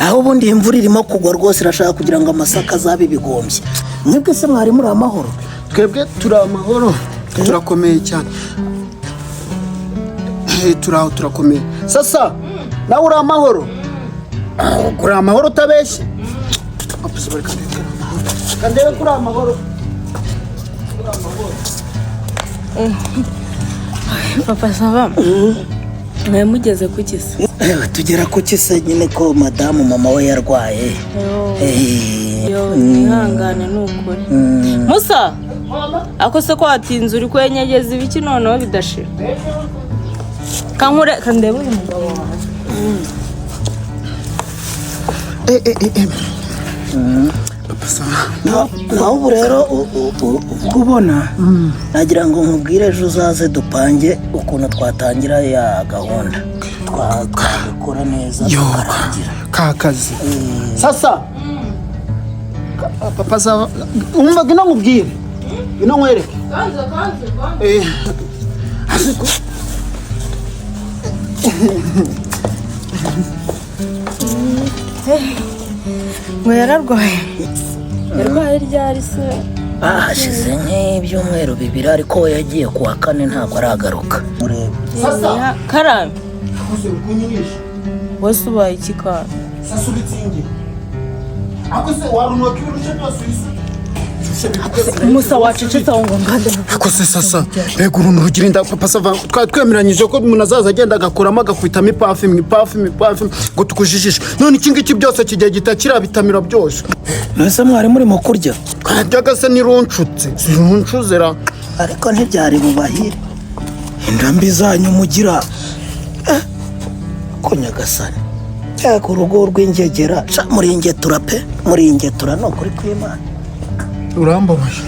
Aho ubundi iyi imvura irimo kugwa rwose irashaka kugira ngo amasaka azabe ibigombye. Mwebwe se mwari muri amahoro? Twebwe turi amahoro, turakomeye cyane. Turi aho turakomeye. Sasa nawe uri amahoro? Uri amahoro utabeshye? Reka ndebe ko uri amahoro. Papa sava, mwe mugeze ku kisa? Ewe, tugera ku kise nyine ko madamu mama we yarwaye. Yo, mwihangane ni ukuri. Musa, ako se ko watinze, uri kwenyegeza ibiki noneho bidashira? Kankure kandebe uyu mugabo wawe. Papa sava. Naho ubu rero ubwo ubona nagira ngo nkubwire, ejo uzaze dupange ukuntu twatangira ya gahunda. Twabikora neza Yo. tukarangira. Ka kazi sasa. Papa sava, umva, ngwino nkubwire, ngwino nkwereke. Ngo yararwaye? Yarwaye ryari se? Hashize nk'ibyumweru 2, ariko we yagiye ku wa kane, ntabwo aragaruka. Murebe. Sasa. Karame. Akuze ukunyinisha. Wese ubaye iki kana? Sasa ubitsinge ako se warunuka ibirushe byose uyisuke. Musa, wacecetse aho ngo ngande. Ako se sasa, mbega uruntu rugira inda! Papa sava, twari twemeranyije ko umuntu azaza agenda agakuramo agakwitamo ipafu imwe, ipafu imwe, ipafu imwe, ngo tukujijishe. None iki ngiki byose kigiye gita kiriya bitamira byose. Mbese mwari murimo kurya? Twaryaga se nirunshutse siruncuzera. Ariko ntibyari bubahire indambi zanyu mugira. Ko nyagasani cyaka urugo rw'ingegera. Ca muri ingetura pe, muri ingetura, ni ukuri kw'Imana. Urambabaje.